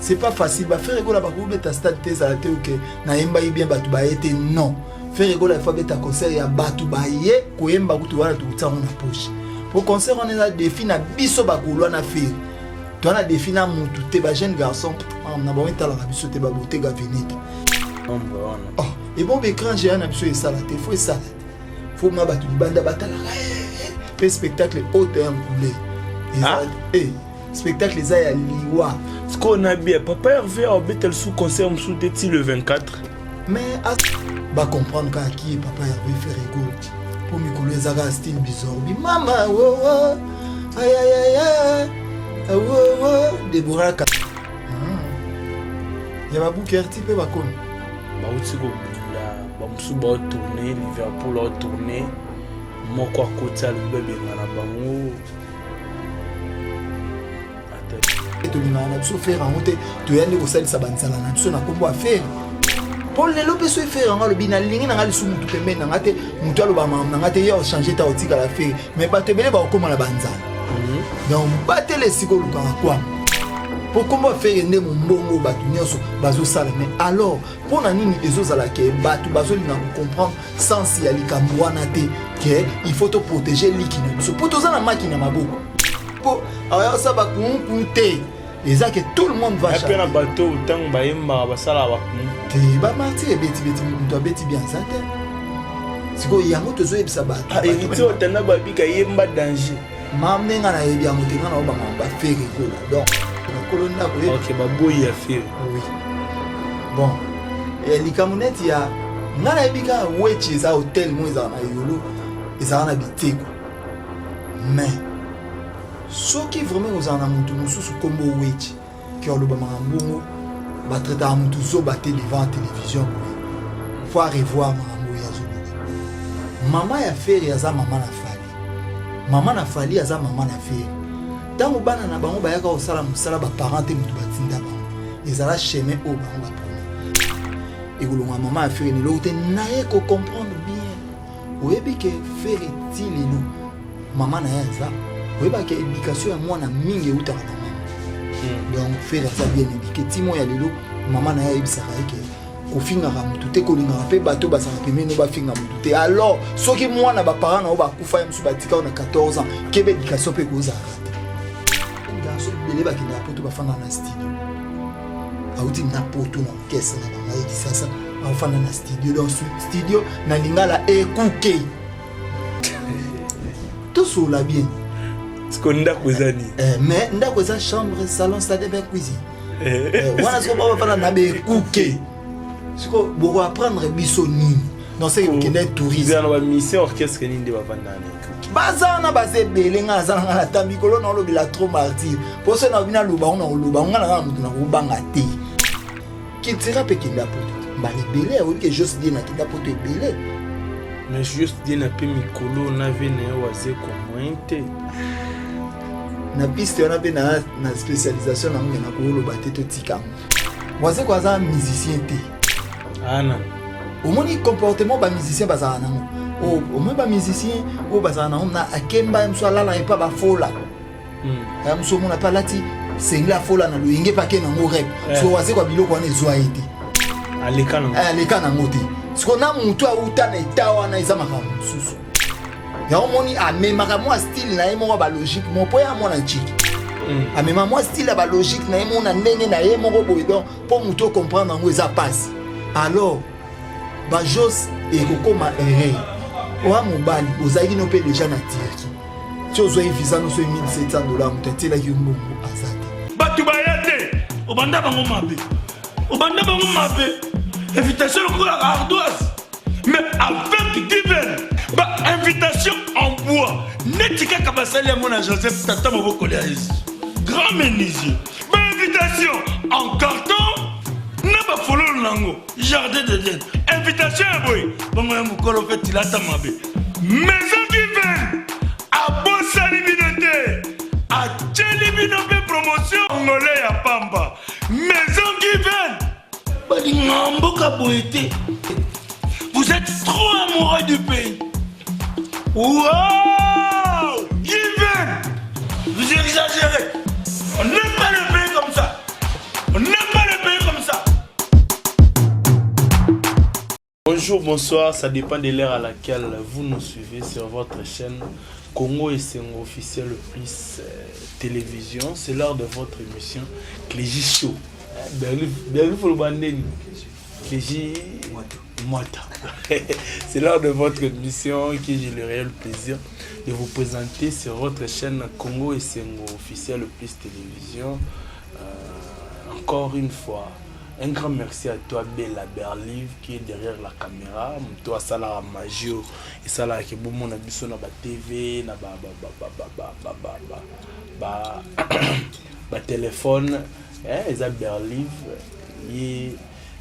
C'est pas facile. Ba Ferre Gola bakobeta stade te, ezala te oke nayembaki bien, bato baye te. Non, Ferre Gola ifo abeta concert ya bato baye koyemba kutu wana tokotia yango na poche, po concert wana eza défi na biso bagaulois na Ferre. Toa na défi na mutu te. Bajeune garçon na bango etalaka biso te, babotega veneta. Oh, ebon baécran géant na biso esala te, fo esala te, fo ma bato libanda batalaka mpe spectacle haute en couleur. Eh, spectacle eza ya liwa. Sikoyo na bien, papa Hervé aobeta lisusu concert mosusu te ti le 24. Mais bacomprendre kaka ki papa Hervé Ferre Gola, mpo mikolo eza kaka style bizorbi mama wowo ayayaya wowo Deborah ya babuki arti mpe bakomi. Bauti kobunda, bamosusu baotourne Liverpool, aotourne moko akoti, alobi babenga na bango. Tolingaka na biso Ferre yango te, toya nde kosalisa banzala na biso na nkombo ya Ferre, mpo lelo mpe so Ferre yango alobi nalingi na nga lisu mutu pembeni na nga te, mutu aloba makambo na nga te, ye ochange te, akotikala Ferre, mais bato ebele bakokóma na banzala. Donc batela esika olukaka kwama, mpo nkombo ya Ferre nde mombongo bato nyonso bazosala. Mais alors mpo na nini ezozala ke bato bazolinga kocomprendre sens ya likambo wana te, ke il faut toprotéger liki na biso, mpo toza na maki na maboko, mpo ayosala bakunku te, eza ke tout le monde va. Mpe na bato ntango bayembaka basalaka bakunku. Te, bamartyr ebetibeti, moto abeti bien aza te. Sikoyo yango tozoyebisa bato. Héritier otanda babika yemba danger. Ma ndenge nayebi yango te, nga na obanga baFerre Gola, donc nakolo ndako. Ok, baboyi ya Ferre. Oui, bon, likambo neti ya nga nayebi kaka Wechi eza hotel mo ezala na Yolo, ezala na Biteko, mais soki vraiment kozala na motu mosusu nkombo Wechi ke aloba makambo bongo, batraitaka motu zoba te devant télévision boye. Faut revoir makambo oyo azoloba. Mama ya Ferre aza mama na Fally, mama na Fally aza mama na Ferre. Ntango bana na bango bayaka kosala mosala, baparent te motu batinda bango, ezala chemin oyo bango bapona ekolonga. Mama ya Ferre lelo te naye kocomprendre bien, oyebi ke Ferre ti lelo mama na ye aza, oyebaka éducation ya mwana mingi eutaka na mama. Donc Ferre aza bien éduqué ti mo ya lelo. Mama na ye ayebisaka ye ke kofingaka motu te, kolingaka mpe bato bazalaka pembeni bafinga motu te. Alors soki mwana baparent na yo bakufa, ye mosusu batika yo na 14 ans, kebe, éducation mpe kozalaka te. Garçon ebele bakendaka poto, bafandaka na studio, auti na poto na orchestre na bango aye Kisasa, aofanda na studio. Donc studio na lingala ekuke, tosola bien. Siko ndako eza nini? Mais ndako eza chambre, salon, salle de bain, cuisine. Wana siko bafanda na bekuke. Siko bokoapprendre biso nini? Donc seke okende tourisme. Na bamusicien orchestre nini nde bavanda na ekuke? Baza wana, baza ebele. Ngai naza na ngai na mikolo na olobela trop martyr, mpo so na bino aloba ngo na koloba ngo, ngai na ngai na motu na kobanga te. Cultura mpe kenda poto mbala ebele, oyebi ke Jos Die nakenda poto ebele. Mais Jos Die na mpe mikolo na ve na ye Wazekwa moyen te. Na piste wana mpe na spécialisation nango, me nakoloba te, totika yango. Wazekwa aza musicien te. Ana. Omoni comportement bamusicien bazala nango, omoni bamusicien oyo bazala nango na akemba, ye mosu alala epa bafola, ya mosu omona mpe alati sengle afola na loyenge mpe ake nango rep. So Wazekwa biloko wana ezwa ye te. Aleka nango te. Siko na motu auta na eta wana, eza makambo mosusu. Yango moni amemaka mwa style na ye moko ya balogique moko, mpo ye amona nciki, amema mwa style ya balogique na ye moko na ndenge na ye moko boye. Donc mpo motu ocomprendre yango eza mpasi. Alors bajos ekokóma erreur. Oya mobali, ozalaki no mpe déjà na Turquie, ti ozwaki visa nyonso 1700 dollar, moto atielaki yo mbongo aza te. Bato baya te, obanda bango mabe, obanda bango mabe, invitation lokola ardoise, mais avec Given ba invitation en bois neti kaka basali yango na Joseph, tata mobokoli ya Yesu, grand menuisier, bainvitation en carton na bafololo nango, jardin d'Eden, invitation ya boye bongo ya mokolo mpe tilata mabe. Maison Given abosani bino te, atieli bino mpe promotion ngole ya pamba. Maison Given balingaka mboka boye te. Vous êtes trop amoureux du pays. Wow, Given, vous exagérez. On n'aime pas le pays comme ça. On n'aime Bonjour, bonsoir, ça dépend de l'heure à laquelle vous nous suivez sur votre chaîne Congo Esengo officiel plus télévision. C'est l'heure de votre émission Clégy Show. Berlu Folobandeni. Clégy Mwata. C'est l'heure de votre émission que j'ai le réel plaisir de vous présenter sur votre chaîne Congo Esengo officiel plus télévision. Encore une fois, un grand merci à toi, Bella Berlive, qui est derrière la caméra. Toi, Salah Magio, et Salah qui est bon, mon abiso na ba TV, na ba ba ba ba ba ba ba ba ba ba ba téléphone. Eh, eza Berlive, ye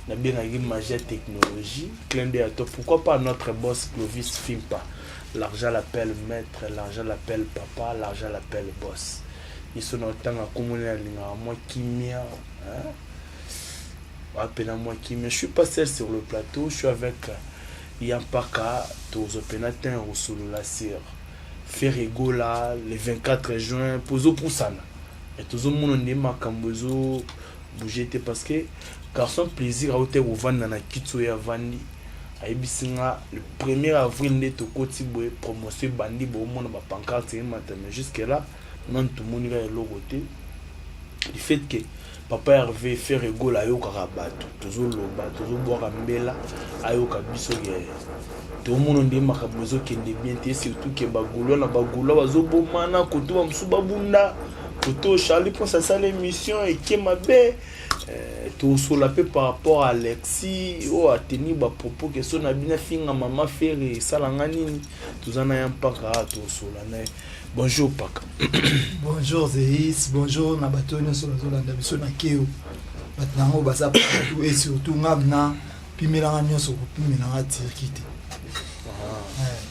na bien na magie technologie. Clin d'œil à toi. Pourquoi pas notre boss Clovis Fimpa? L'argent l'appelle maître, l'argent l'appelle papa, l'argent l'appelle boss. Ils sont dans le temps à communiquer à moi kimia, hein? Appelez moi kimia. Je suis pas seul sur le plateau, je suis avec Yampaka, tozopenatin osolola sur Ferre Gola le 24 juin, pozo pusana. Et tozomona nde makambo ezo bouger te parce que garçon plaisir aute kovanda na kiti oyo avandi, ayebisi nga le 1er avril nde tokoti boye, promotion ebandi, boomona bapancarte emata, mais jusque là nanu tomoni kaka eloko te. Du fait que papa Hervé, Ferre Gola ayokaka bato, tozoloba, tozobwaka mbela, ayoka biso ke tomona nde makambo ezokende bien te, surtout ke bagaulois na bagaulois bazobomana, koto bamosusu babunda, koto Charlie Prince asala émission eke mabe. Tosola mpe par rapport à Alexis oyo ateni bapropos ke so na bino afinga mama Ferre, esalanga nini. Toza na ya mpaka, tosola na ye. Bonjour Paka. Bonjour Zeis, bonjour na bato nyonso bazolanda biso na keo, bato nango baza partout et surtout nga na pimelanga nyonso, kopimelanga Turquie te.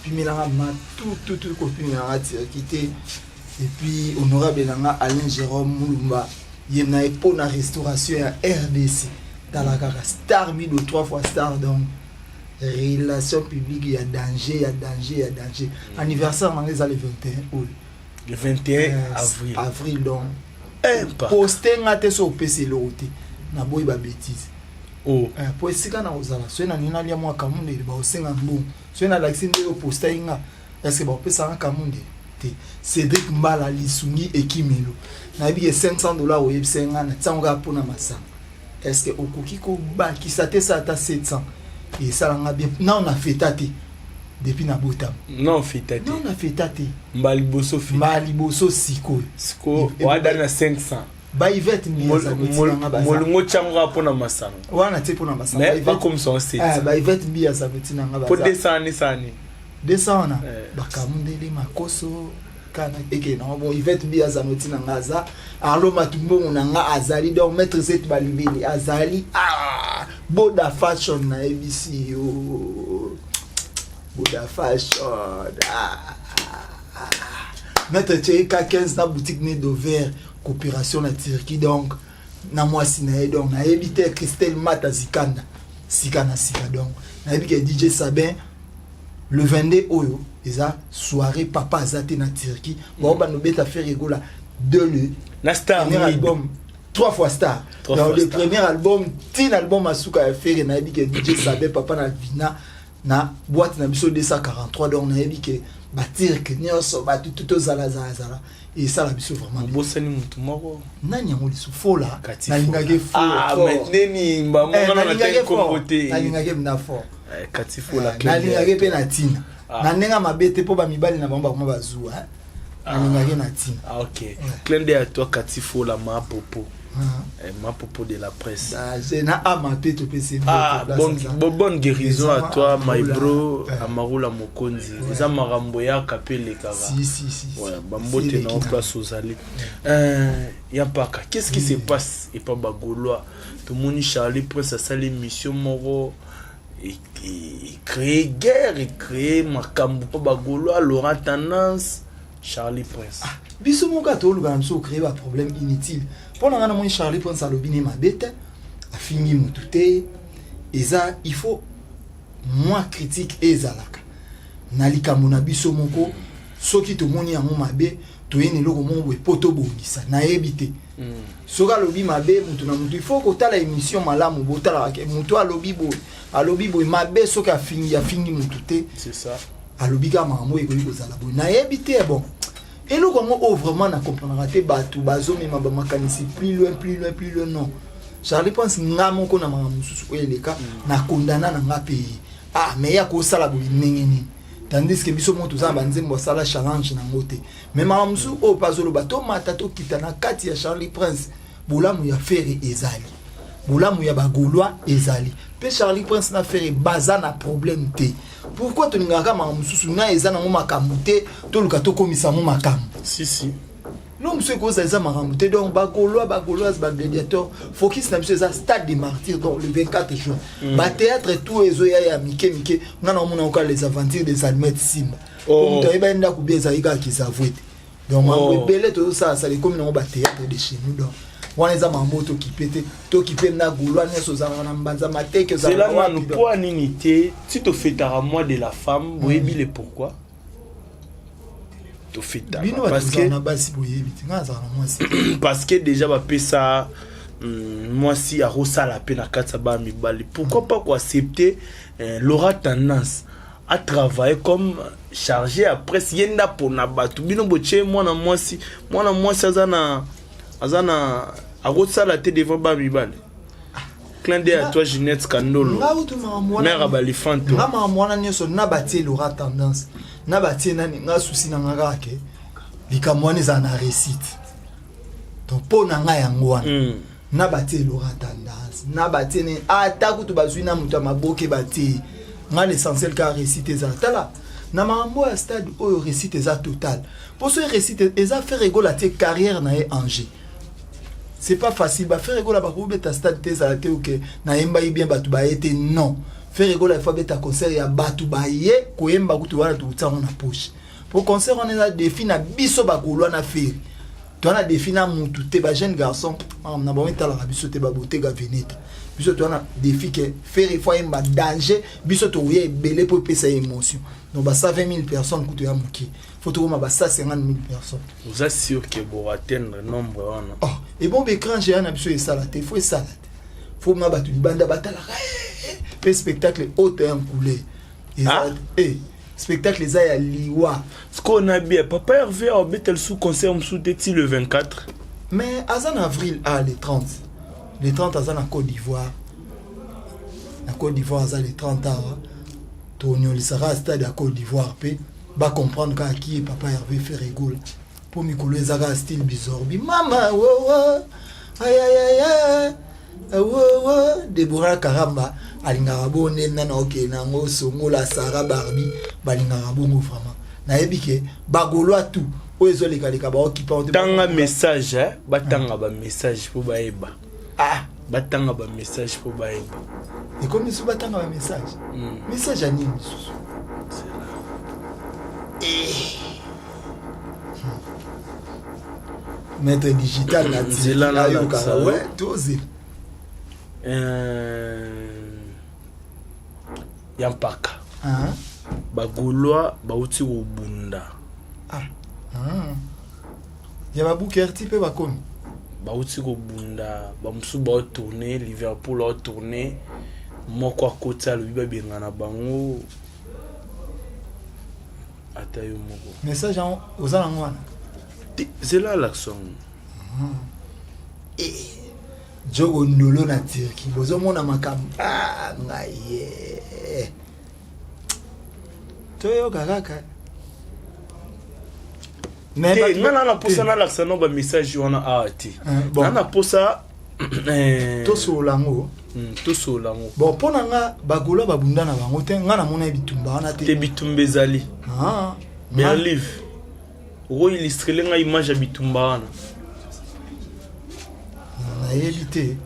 Pimelanga ma tout tout tout, kopimelanga Turquie te. Et puis honorable nanga Alain Jérôme Mulumba, ye na ye mpo na restauration ya RDC. Tala kaka star mido, trois fois star, donc relation publique ya danger, ya danger, ya danger. Anniversaire nanga eza le 21 oyo. Le 21 avril. Avril, donc poste nga te so opesi eloko te, naboyi babêtises. Oh. Po esika na kozala, soki nalingi nalia mwa kamundele, bakosenga mbongo. Soki nalakisi nde oposta ye nga, est-ce bakopesanga kamundele te? Cédrik Mbala lisungi ekimelo, nayebi ke 500 $, oyebisa nga na ntiango kaka mpona masanga. Est-ce okoki kobakisa te sa ata 700? Esalanga bien. Nao na feta te depuis nabotama. Non, feta te. Nao na feta te. Mbala liboso feta. Mbala liboso sikoyo. Sikoyo oadali na 500. Baivete. Molingo tiango kaka mpona masanga. Wana te, mpona masanga. Bakomisa 7. Baivete mbi azaloti nanga. Mpo 200 nisani? 200 wana, bakamundele makoso kana eke nango. Bon, Ivete mbi azaloti nanga, aza Arlo Matumbongo na nga azali, donc maître Zet Balibeli azali. Ah, Boda Fashion, nayebisi yo, Boda Fashion. Ah, ah, maître Tcheika 15 na boutique ne Dover coopération na Turquie, donc na mwasi na ye, donc nayebi te, Christelle Mata Zikanda sika na sika. Donc nayebi ke DJ Sabin, le 22 oyo eza soirée, papa aza te na Turquie, baobanda obeta Ferre Gola de le na star premier album, trois fois star. Trois donc fois le star. Premier album tina album asuka ya Ferre, nayebi ke DJ Sabin, papa na vina na boîte na biso 243, donc nayebi ke baturcs nyonso, bato tu tozalazalazala, esala biso vraiment bien. Obosani motu moko. Nani yango lisu? Fola. Kati. Nalingaki. Ah, mais neni mbamongana na te nkombo te. Nalingaki mna fort. Kati Fola. Nalingaki mpe na ntina Ah. na ndenge mabe te, mpo bamibali na bango bakoma bazuwa. Nalingaki na ntina. Ah, ok, clin d'œil à toi Kati Fola, ma popo. Ma popo de la presse. Na ama mpe topesi. Ah, bonne guérison à toi, my bro. Ouais. Amarula Mokonzi, eza makambo yaka mpe elekaka. Si, si, si, si. Ouais, bambote na place ozali. Ya mpaka, qu'est-ce qui se passe epa bagaulois? Tomoni Charlie Prince asali émission moko, ecréer guerre, ecréer makambo mpo bagaulois. Laurent Tendance, Charlie Prince. Biso moko atoluka na biso ocréer baproblème inutile. Mpo na ngai, namoni Charlie Prince alobi ne mabe te, afingi motu te. Eza il faut mwa critique ezalaka na likambo na biso moko. Soki tomoni yango mabe, Toye na eloko moko boye mpo tobongisa, nayebi te. Soki alobi mabe, mutu na mutu, il faut kotala émission malamu. Botalaka ke mutu alobi boye, alobi boye mabe. Soki afingi, afingi mutu te. C'est ça. Alobi kaka makambo oyo ekoki kozala boye, nayebi te. Bon, eloko yango oyo vraiment na comprendra te, bato bazomema bamakanisi plus loin, plus loin, plus loin. Non, Charlie Prince, nga moko na makambo mosusu oyo eleka, na kondana na nga mpe ye. Ah, mais ye akosala boye ndenge nini? Tandis que biso moko toza na banzembo, asala challenge nango te. Mais makambo mosusu oyo mpe azoloba, tomata tokita na kati ya Charlie Prince, bolamu ya Ferre ezali, bolamu ya Bagaulois ezali mpe. Charlie Prince na Ferre baza na problème te. Pourquoi tolingaka makambo mosusu na eza nango makambo te, toluka tokomisa yango makambo? Si si. No, mosusu ekozala eza makambo te. Donc Bagaulois, Bagauloise, Bagladiateur, focus na biso eza Stade de Martyr, donc le 24 juin. Bathéâtre tout ezoya ya mike mike, nga na omona oka Les Aventures des Almettes Simba. Oh. Moto ayeba ye ndako bi ezali kaka kizavue te. Donc makambo Oh. ebele tozosalasala ekomi nango bathéâtre de chez nous. Donc wana eza makambo oyo tokipe te, tokipe na Gaulois nyonso ozalaka na Mbanza Mateke. Zela ozalaka nanu. wapi, donc. Mpo nini te ti tofetaka mois de la femme? Boyebi le pourquoi tofetaka? Bino bato Parce ozala que na basi, boyebi te. Nga azala na mwasi. Parce que déjà bapesa mwasi akosala mpe na kati ya bana mibali. Pourquoi pas koaccepter Laura Tendance à travailler comme chargé ya presse? Ye nda mpona bato, bino botie mwana mwasi. Mwana mwasi aza na akosala te devant bana mibali. Clin d'œil à toi, Ginette Kandolo. Nga utu makambo wana. Mère ya balifanto. Nga makambo wana nyonso na batie Laura Tendance, na batie nani, nga susi na nga kaka ke likambo wana ezala na réussite. Donc mpo na ngai yango wana. Na batie Laura Tendance, na batie nini, ata kutu bazwi na moto ya maboke batie, nga l'essentiel kaka réussite ezala. Tala na makambo ya stade oyo, réussite eza totale. Mpo soki réussite eza, Ferre Gola atie carrière na ye en jeu. C'est pas facile. BaFerre Gola bakobeta stade te, ezala te oke nayembaki bien, bato baye te. Non, Ferre Gola ifo abeta concert ya bato baye koyemba kutu wana, tokotia yango na poche. Po concert wana eza défi na biso Bagaulois na Ferre. Toza na défi na mutu te. Bajeune garçon na bango etalaka biso te, babotega veneta. Biso toza na défi ke Ferre ifo ayemba danger, biso tokoya ebele mpo epesa ye émotion. Donc ba 120 000 personnes kutu ya moke, faut tokoma ba 150 000 personnes. Oza sûr ke boatteindre nombre wana? Oh, ebon baécran géant na biso esala te, faut esala te, faut ma bato libanda batalaka mpe spectacle haute en couleur. Ah? Spectacle eza ya liwa. Sikoyo na bien, papa Hervé aobetela su concert mosusu te ti le 24? Mais aza na avril, a le 30, le 30 aza na Côte d'Ivoire. Na Côte d'Ivoire aza le 30 awa. Tonyolisaka stade ya Côte d'Ivoire mpe bacomprendre kaka ki ye papa Hervé Ferre Gola, mpo mikolo eza kaka style bizorbi mama wowo ayayaya wowo. Debora Karamba alingaka bongo nde nana okende nango songola. Sara Barbi balingaka bongo vraiment. Nayebi ke Bagaulois tout oyo ezolekaleka baokipa. Tanga message, eh? Batanga bamessage mpo bayeba. Ah. Batanga bamessage mpo bayeba. Ekomi so batanga bamessage. Message ya nini lisusu? Eh. Maître digital na Nzela na ayokaka. lakisa. We tozela. Ya mpaka. Ah. Bagaulois bauti kobunda. Ah. Ah. Ya babuker ti mpe bakomi. Bauti kobunda, bamosusu baotourne Liverpool, aotourne moko akoti, alobi babengana bango, ata yo moko. Message yango oza nango wana? Te, zela alakisa yango. Jogo ndolo na Turquie, bozomona makambo. Ah, ngai ye toyoka kaka. Mais te, nga na posa nalakisa no bamessage wana awa te. Bon. Nga na posa Tosolola yango. Tosolola yango. Bon, mpo na nga, Bagaulois babunda na bango te. Nga namona ye bitumba wana te. Te. Bitumba ezali. Ah, Berlive, okoillustrele ngai image ya bitumba wana? Nayebi te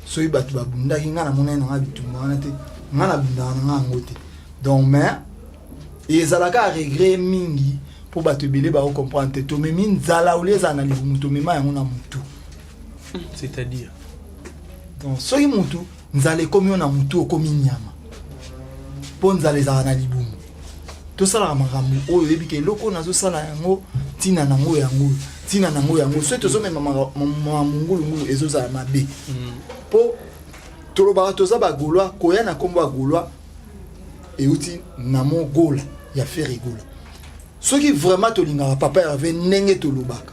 soki bato babundaki. Nga namona ye nanga bitumba wana te. Nga nabundaka na nga yango te. Donc mais ezalaka regret mingi mpo bato ebele bakocomprendre te. Tomemi nzala olie ezala na libumu, tomema yango na motu. C'est-à-dire? Donc soki motu nzala ekomi yo na motu, okomi nyama, mpo nzala ezalaka na libumu. Tosalaka makambo oyo oyebi ke eloko oyo nazosala yango ntina. Ntina nango yango, ntina nango yango, soki tozomema mongulungulu, ezozala mabe. Mpo tolobaka toza bagaulois, koya na nkombo ya Gaulois euti na mogola ya Ferre Gola. Soki vraiment tolingaka papa Herve ndenge tolobaka,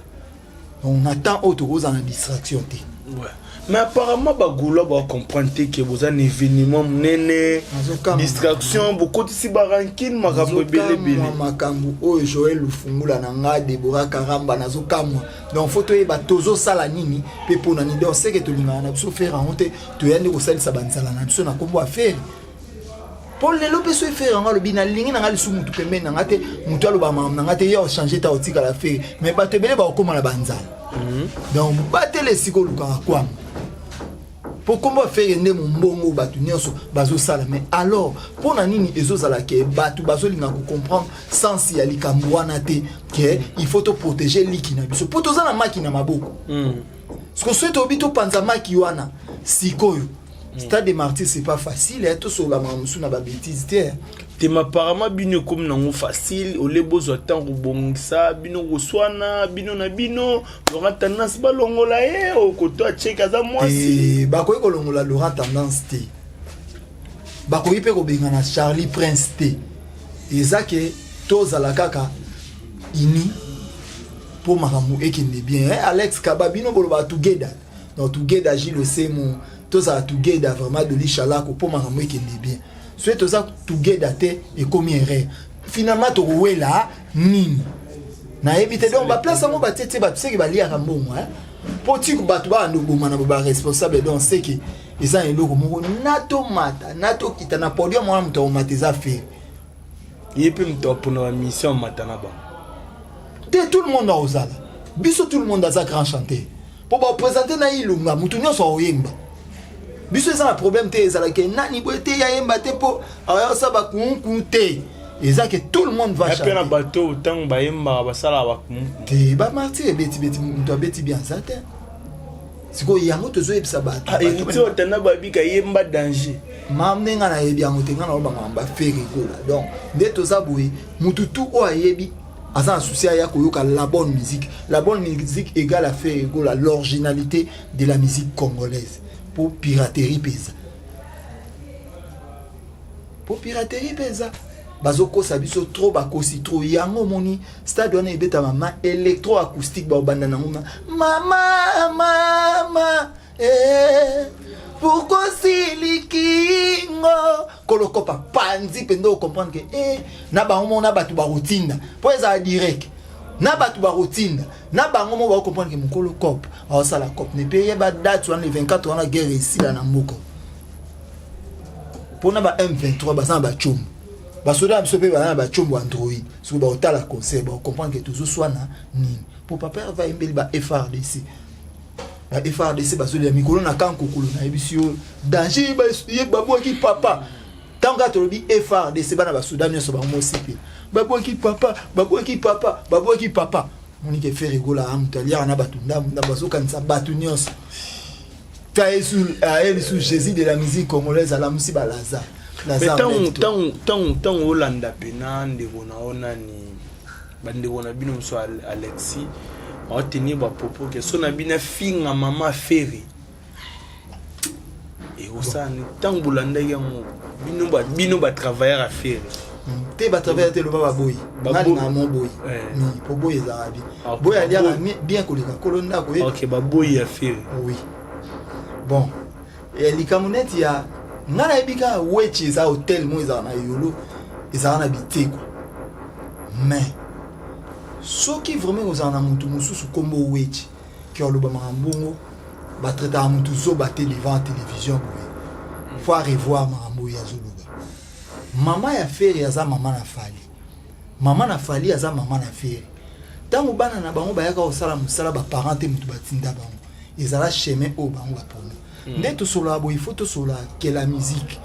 donc na temps oyo tokozala na distraction te. Ouais. Mais apparemment bagaulois bacomprendre te ke boza na événement monene. Nazokamwa. Distraction, bokotisi barancune, makambo ebele ebele. Nazokamwa makambo oyo Joel Lufungula na nga, Debora Karamba, nazokamwa. Donc faut toyeba tozosala nini mpe mpona nini. Donc seke tolingaka na biso Ferre yango te, toya nde kosalisa banzala na biso na nkombo ya Ferre. Mpo lelo mpe so Ferre yango alobi nalingi na nga lisu mutu pembeni na nga te, mutu aloba makambo na nga te, ye ochange ta, otikala Ferre, mais bato ebele bakokóma na banzala. Donc batele esika olukaka kwanga, mpo nkombo ya Ferre nde mombongo bato nyonso bazosala. Mais alors mpo na nini ezozala ke bato bazolinga kocomprendre sens ya likambo wana te, ke il faut toprotéger liki na biso, mpo toza na maki na maboko? Siko soki toyebi topanza maki wana sikoyo, Stade de Martyr, c'est pas facile, eh, tosolola makambo mosusu na babêtise te, eh. Te, mais apparemment bino ekomi nango facile ole bozwa ntango kobongisa bino, koswana bino na bino. Laurent Tendance balongola ye, okoto acheke aza mwasi. Te, bakoki kolongola Laurent Tendance te, bakoki mpe kobengana Charlie Prince te. Eza ke tozala kaka ini mpo makambo ekende bien, eh, Alex Kaba, bino boloba together, donc together Gilles Osemo, tozala together vraiment, Doli Shalako, mpo makambo ekende bien. Soki toza together te, ekomi erreur. Finalement tokowela nini, nayebi te. Donc baplace yango batie tie bato, seke baliaka mbongo, eh? Mpo ti bato babanda oboma na baresponsable. Donc seke eza na eloko moko na tomata na tokita na podium wana, moto akomata eza Ferre. Ye mpe moto apona bamission, amata na bango. Te, tout le monde akozala biso, tout le monde aza grand chanteur, mpo baprésente na Ilunga, motu nyonso akoyemba. Biso eza na problème te, ezalaki nani boye te, yayemba te mpo ayosala bakunku te, eza ke tout le monde va mpe na chanter. Bato ntango bayembaka, basalaka bakunku. Te, bamartyr ebetibeti, moto abeti bien aza te. Sikoyo yango tozoyebisa bato. Héritier Watanda babika yemba danger. Ma ndenge nayebi yango te, ngai naloba makambo aFerre Gola. Donc nde toza boye, mutu tu oyo ayebi aza na souci aya koyoka la bonne musique. La bonne musique égale à Ferre Gola, l'originalité de la musique congolaise. Po piraterie mpe eza, po piraterie mpe eza, bazokosa biso trop, bakosi trop. Yango omoni stade wana ebetama ma électroacoustique, baobanda nango ma mama mama, eh, pourquoi silikingo kolokopa panzi mpenza, ocomprendre ke eh, na bango moko na bato bakotinda mpo ezala direct, na bato bakotinda na bango moko bakocomprendre ke mokolo cop aosala cop ne mpe yeba date wana, le 24 wana, guerre esila na mboka. Mpona ba M23 baza na bacombo, basoda na biso mpe baza na bacombo Android. Soki baotala concert, bakocomprendre ke tozoswana nini, mpo papa Herve ayembeli ba FARDC. Ba FARDC bazolela mikolo na kankokolo, nayebisi yo danger, babwaki papa. Ntango kaka tolobi FARDC, bana basoda nyonso bango mosepela, babwaki papa, babwaki papa, babwaki papa. Monike Ferre Gola a moto aliaka na bato ndambo ndambo, azokanisa bato nyonso. Ta aye lisusu Jésus de la musique congolaise, alamusi balazare. Ntango olanda pena ndeko na yo nani, bandeko na bino mosusu, Alexis aotenir bapropos ke so na bino afinga mama Ferre, ekosala ntango bolandaki yango, bino batravailleur ya Ferre? Te, batravailleur te, loba baboyi. Nalingaka mo boyi mi po boyi ezalaka bien, boyi aliaka bien koleka kolo ndako. Ok, baboyi ya Ferre. Oui, bon, likambo neti ya ngai nayebi kaka Wechi eza hotel moko ezalaka na Yolo, ezalaka na biteko. Mais soki vraiment kozala na motu mosusu nkombo Wechi ke aloba makambo bongo, batraitaka motu zoba te devant télévision boye. Faut revoir makambo oyo azoloba. Mama ya Ferre aza mama na Fally, mama na Fally aza mama na Ferre. Ntango bana na bango bayaka kosala mosala, baparent te motu batinda bango, ezala chemin oyo bango bapona. Nde tosololaka boye, faut tosolola ke la musique.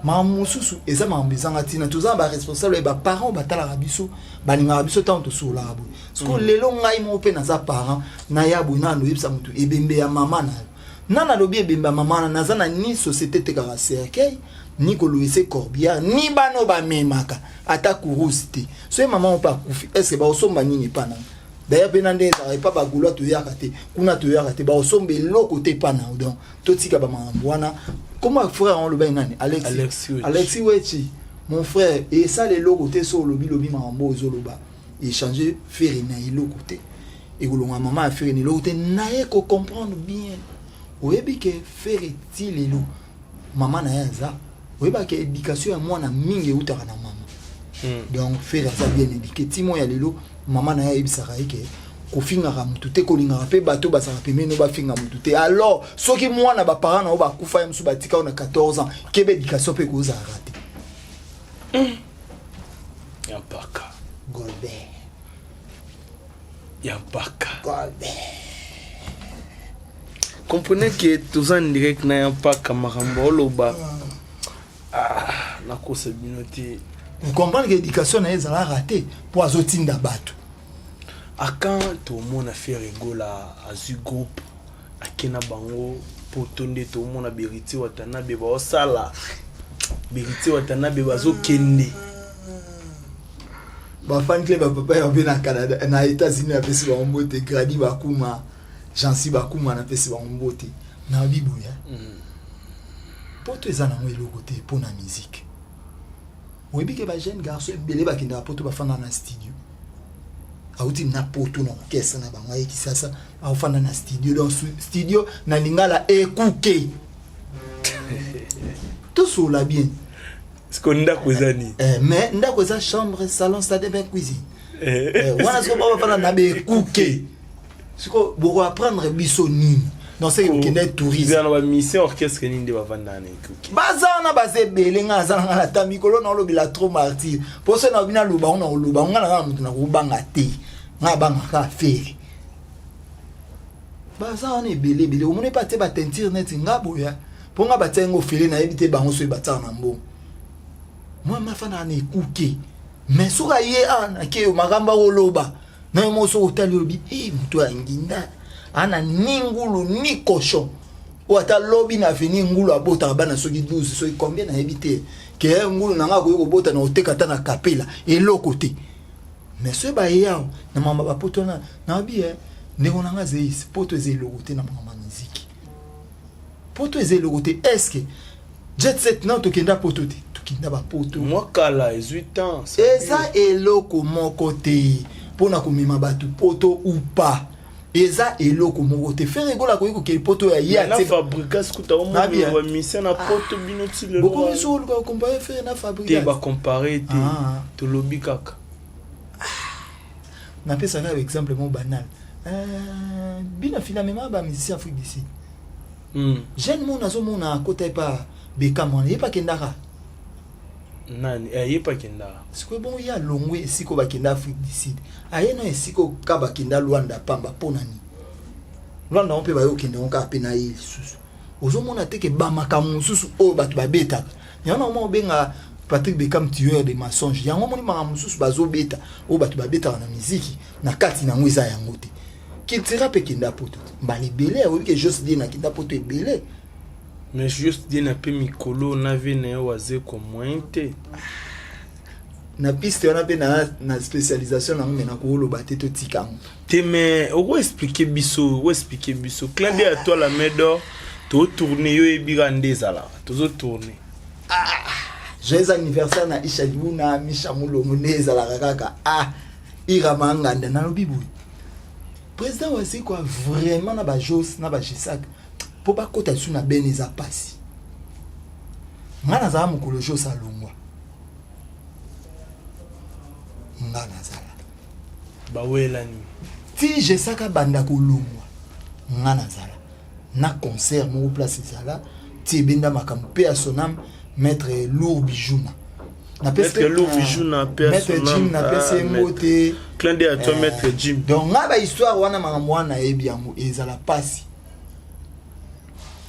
Makambo mosusu eza makambo ezanga ntina. Toza na baresponsable ya baparent oyo batalaka biso, balingaka biso. Ntango tosololaka boye siko, lelo ngai moko mpe naza parent, naya boye, nana noyebisa motu ebembe ya mama na yo, na nalobi ebembe ya mama na naza na ni société etekaka cercueil, ni koloyese corbillard, ni bana oyo bamemaka ata kurusi te. Soki mama moko mpe akufi, est-ce bakosomba nini epa nanga? D'ailleurs mpe na nde ezalaka epa bagaulois, toyaka te kuna, toyaka te, baosomba eloko te epa na yo. Donc totika bamakambo wana. Comment frère yango olobaki nani? Alexi. Alexi Wechi. Alexi Wechi, mon frère, esala eloko te. So olobi lobi makambo oyo ozoloba, échange Ferre na eloko te, ekolonga mama ya Ferre na eloko te. Naye kocomprendre bien, oyebi ke Ferre ti lelo mama na ye aza, oyebaka éducation ya mwana mingi eutaka na mama. Donc Ferre aza bien éduqué. Ti mo ya lelo mama na ye ayebisaka ye ke kofingaka motu te, kolingaka mpe bato bazalaka pembeni bafinga motu te. Alors soki mwana baparent na yo bakufa, ye mosusu batika yo na 14 ans, kebe, éducation mpe ekozalaka te. Ya mpaka. Golbert. Ya mpaka. Golbert. Comprenez que toza en direct na ya mpaka. Makambo oloba, ah, nakosa bino te. Vous comprendre que éducation na ye ezalaka te mpo azotinda bato. Akan tomona Ferre Gola azwi groupe, ake na bango poto. Nde tomona Héritier Watanabe baosala, Héritier Watanabe bazokende. Bafan club ya papa yabe na Canada, na États-Unis, napesi bango mbote. Gradi Bakuma, Jansi Bakuma, napesi bango mbote. Na biboya poto eza nango eloko te mpo na musique. Oyebi ke bajeune garçon ebele bakendaka poto, bafanda na studio. Auti na poto na orchestre na bango, aye Kisasa, aofanda na studio. Donc studio na lingala ekuke. Tosola bien. Siko ndako eza nini? Eh, mais ndako eza chambre, salon, salle de bain, cuisine. Eh, wana siko bafanda na bekuke. Siko bokoapprendre biso nini? Donc seke okende tourisme. Eza na bamission orchestre nini nde bavandaka na ekuke? Baza wana, baza ebele. Ngai naza na ngai na ta mikolo naolobela trop martyr mpo so naobi naloba ngo, nakoloba ngo. Ngai na ngai na moto nakobanga te, ngai abangaka Ferre. Baza wana ebele ebele. Omoni mpe atie bateinture neti nga boya mpo nga batia yango ofele. Nayebi te bango soki batiaka na mbongo. Mwa mafandaka na ekuke, mais soki aye awa nake makambo akoloba na yo moko, soki otali olobi e moto ya nginda ana ni ngulu ni cochon oyo ata lobi na avenir ngulu abotaka bana soki 12, soki combien, nayebi te ke ngulu na nga akoki kobota na koteka ata na kapela eloko te. Mais soki baye awa na makambo ya bapoto wana, nayebi e ndeko na nga Zeis, poto eza eloko te na makambo ya miziki. Poto eza eloko te. Est-ce Jet Set nano tokenda poto te? Tokenda bapoto. Mwa kala ezwi temps. Eza eloko moko te mpona komema bato poto ou pas, eza eloko moko te. Ferre Gola akoki kokende poto ya ye. Na Fabregas kuta omona mission na poto, bino ti lelo. Bokomi so oluka kocompare Ferre na te. Fabregas? Bacompare te. Ah. Tolobi kaka. Napesaka exemple mo banal. Bino finalement bamusicien Afrique du Sud, jeune mo nazomona akota epa Bekam wana, ye mpe akendaka. Nani? Eh, ye mpe akendaka. Sikoyo bongo ye alongwe esika oyo bakenda Afrique du Sud, aye na esika oyo ka bakenda Lwanda pamba. Mpo na nini Lwanda ngo mpe baye okende ngo kaka mpe na ye lisusu? Ozomona te ke bamakambo mosusu oyo bato babetaka yango na oma obenga Patrick Beckham tueur de mensonge. Yango omoni makambo mosusu bazobeta oyo bato babetaka na miziki, na kati nango eza yango te. Cultura mpe kenda poto te mbala ebele. Oyebi ke Jos Die nakenda poto ebele. Mais juste die na mpe mikolo na vie na ye Wazekwa moyen te. Na piste wana mpe na spécialisation nango, me nakoloba te, totika yango. Te, mais okoexplike biso, okoexplike biso. Clin d'œil à toi la main d'or. Totourne yo, oyebika nde ezalaka, tozotourne. Joyeux anniversaire na Isha Libuna, Misha Mulongo. Nde ezalaka kaka ah Ira Manganda. Nalobi boye, président Wazekwa vraiment na bajos na bajesak mpo bakota lisusu na bene eza mpasi. Nga nazala mokolo Jos alongwa, nga nazala. Bawelani. Ti Jesaka banda kolongwa, nga nazala na concert moko place ezala ti ebenda makambo mpe ya sonam maître Lourd Bijuna. Maître Lourd Bijuna, mpe ya maître Sonam, Jim, napesi ye ah, mbote. Clin d'œil à toi, maître Jim. Donc nga bahistoire wana, makambo wana nayebi yango. Ezala pasi,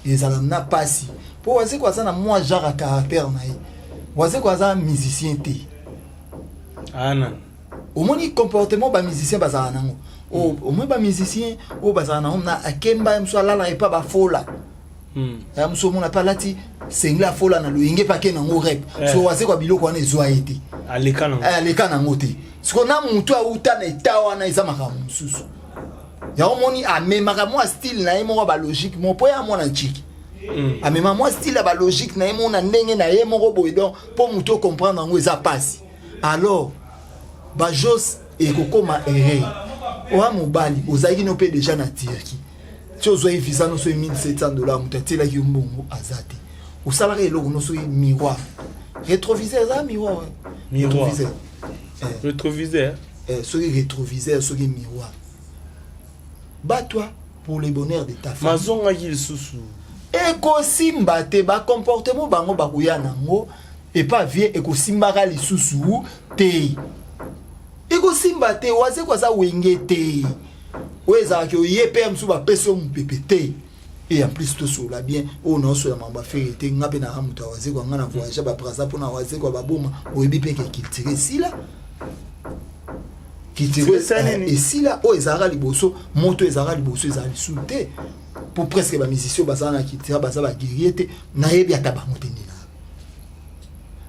ezala na pasi mpo Wazeko aza na mwa genre ya caractère na ye. Wazeko aza musicien te. Ana. Omoni comportement bamusicien bazala nango, omoni bamusicien oyo bazala nango na akemba ye mosu alala epa bafola. Ya mosu omona mpe alati sengle afola na loyenge mpe ake nango rep. So Wazekwa biloko wana ezwa ye te. Aleka nango. Aleka nango te. Sikoyo na motu auta na eta wana, eza makambo mosusu. Yango moni amemaka mwa style na ye moko ya balogique moko, mpo ya mwana nciki. Amema mwa style ya balogique na ye moko na ndenge na ye moko boye. Donc mpo motu ocomprendre yango eza pasi. Alors bajos ekokoma erreur. Oya mobali, ozalaki no mpe déjà na Turquie, ti ozwaki visa no soki 1700 $, moto atielaki yo mbongo aza te. Osalaka eloko no soki miroir rétroviseur, eza miroir. Miroir. Rétroviseur. Rétroviseur. Soki rétroviseur, soki miroir, bats-toi pour le bonheur de ta famille. Mazongaki lisusu. Ekosimba te. Bacomportement bango bakoya nango epa vie, ekosimbaka lisusu te, ekosimba te. Wazeko aza Wenge te oyo ezalaki oye mpe ya mosusu bapesi yo mopepe te. Et en plus, tosola bien, oyo naosola makambo afere te. Nga mpe naka moto ya Wazekwa, nga na voyage babraza mpona Wazekwa baboma. Oyebi mpe ke culture esila, culture Esila nini? Esila. Oyo ezalaka liboso, moto ezalaka liboso ezala lisusu te, po presque bamusicien bazala na culture baza baguerrier te. Nayebi ata bango te. Nde